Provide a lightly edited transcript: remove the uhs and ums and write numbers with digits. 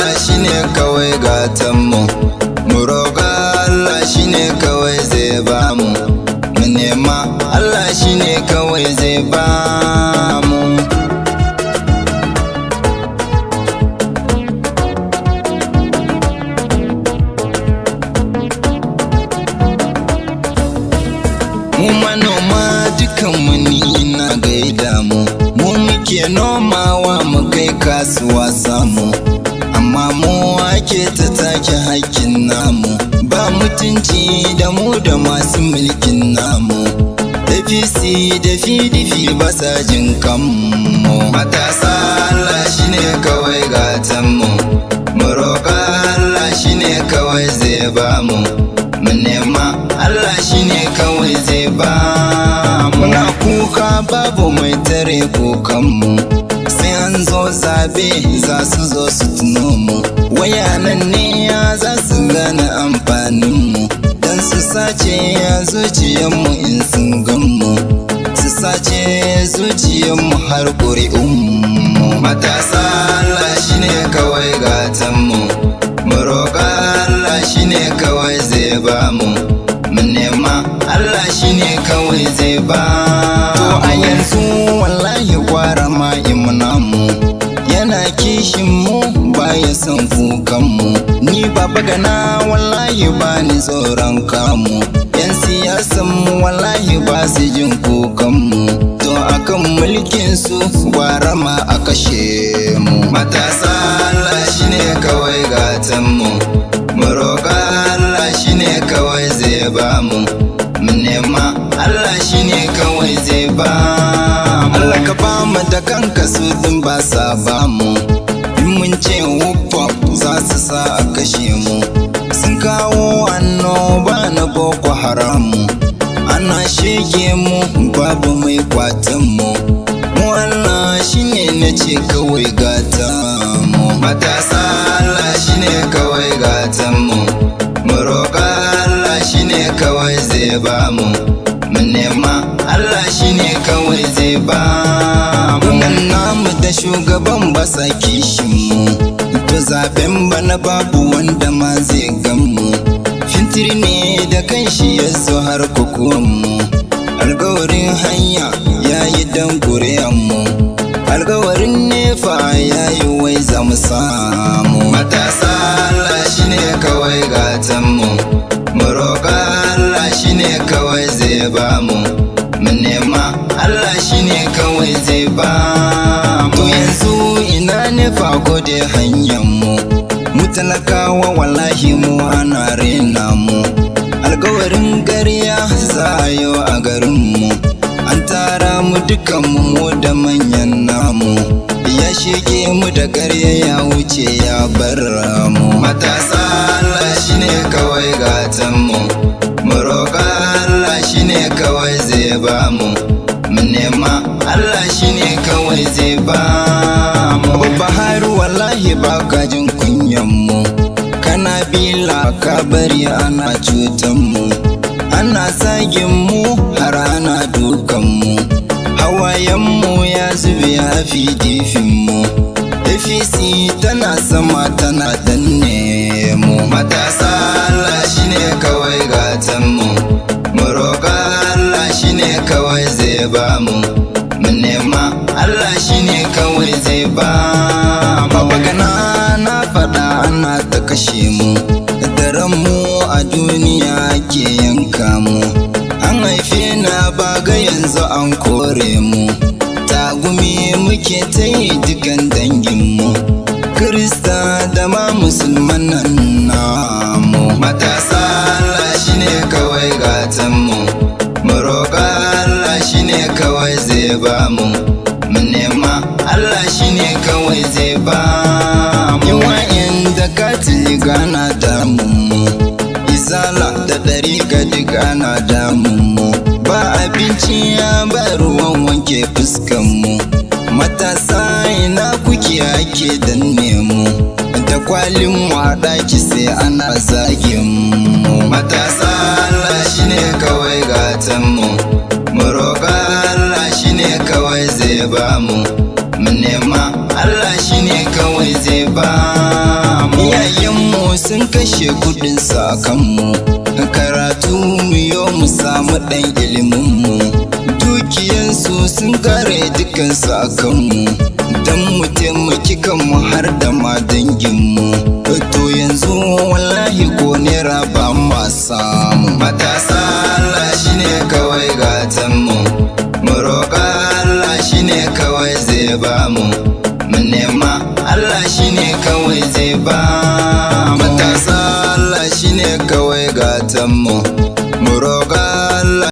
Allah shine kawai gatanmu. Mu roƙa Allah shine kawai zai bamu. Mu nema Allah shine kawai zai bamu. Mu manoma dukanmu ni ina gaida mu. Mu muke nomawa mu kai kasuwa samu. Amma mu ake ta take hakkin namu. Ba mutunci da mu da masu mulkin namu. APC da PDP ba sa jin kanmu. Matasa, Allah shine kawai gatanmu. Mu roƙa Allah shine kawai zai bamu. Mu nema Allah shine kawai zai ba mu. Muna kuka, babu mai tare kukanmu. Sai an zo zabe za su zo su tuno mu. Waya nan ne ya za su gane amfaninmu. Dan su sace ya zuciyarmu in sun ganmu. Su sace zuciyarmu har ƙuri'unmu. Matasa, Allah shine kawai gatanmu. Mu roƙa Allah shine kawai zai bamu. Mu nema Allah shine kawai zai ba. To a yanzu wallahi gwara ma mu yana kishin mu, baya son kukan mu. Ni Baba Gana wallahi ba ni tsoron kamu. Yan siyasan mu wallahi ba su jin kukan mu. To akan mulkin su gwara ma a kashe mu. Matasa, Allah shine kawai gatan mu. Mu roƙa Allah shine kawai zai bamu. Mu nema Allah shine kawai zai ba mu. Allah ka bamu da kanka, su din ba sa bamu. In mun ce wuffa za su sa a kashe mu. Sun kawo annoba na Boko Haramu. Ana shege mu, babu mai kwatan mu. Mu Allah shine na ce kawai gata mu. Matasa, Allah shine kawai gatan mu. Mu roƙa Allah shine kawai zai bamu. Mu nema Allah shine kawai zai ba mu. Nan namu da shugaban ba sa kishin mu. To zaben bana babu wanda ma zai gan mu. Fintiri ne da kanshi ya zo har kukuwan mu. Alkawarin hanya ya yi dan mu. Alkawarin NEPA ya yi, wai za mu samu. Matasa, Allah shine kawai gatan mu. Mu roƙa Allah shine kawai zai bamu. Mu nema Allah shine kawai zai ba mu. To yanzu ina NEPA ko da hanyar mu? Mu talakawa wallahi mu ana rena mu. Alkawarin ƙarya za a yi a garinmu. An tara mu dukanmu, mu da manyan namu. Ya shige mu da ƙarya ya wuce ya bar mu. Matasa, Allah shine kawai gatan mu. Mu roƙa Allah shine kawai zai bamu. Mu nema Allah shine kawai zai ba mu. Buhari wallahi ba ka jin kunyan mu. Kana bila ka bari ana cutan mu. Ana zagin mu har ana dukan mu. Hawayen mu ya zube a PDP mu. APC tana sama tana danne mu. Matasa, Allah shine kawai gatan mu. Mu roƙa Allah shine kawai zai bamu. Mu nema Allah shine kawai zai ba mu. Baba Gana na faɗa, ana ta kashe mu. Daren mu a duniya ke yanka mu. An haife na baga, yanzu an kore mu. Tagumi muke ta yi dukan danginmu. Kirista da ma musulman nan namu. Matasa, Allah shine kawai gatanmu. Mu roƙa Allah shine kawai zai bamu. Mu nema Allah shine kawai zai bamu. Yawan da Katolika ana damun mu. Izala da ɗariƙa duk ana damun mu. Ba abinci ya ba ruwan wanke fuskan mu. Matasa, ina kuke ake danne mu? Da kwalin mu a ɗaki sai ana zagin mu. Matasa, Allah shine kawai gatan mu. Mu roƙa Allah shine kawai zai bamu. Mu nema Allah shine kawai zai bamu. Iyayenmu sun kashe kudin kanmu, karatu mu yo mu samu ɗan iliminmu. Dukiyansu sun kare dukansu a kanmu, don mu taimaki kanmu har da ma danginmu. To yanzu wallahi ko naira ba ma samu. Matasa, Allah shine kawai gatanmu, mu roƙa Allah shine kawai zai bamu, mu nema Allah shine kawai zai ba mu. Matasa, Allah shine kawai gatanmu.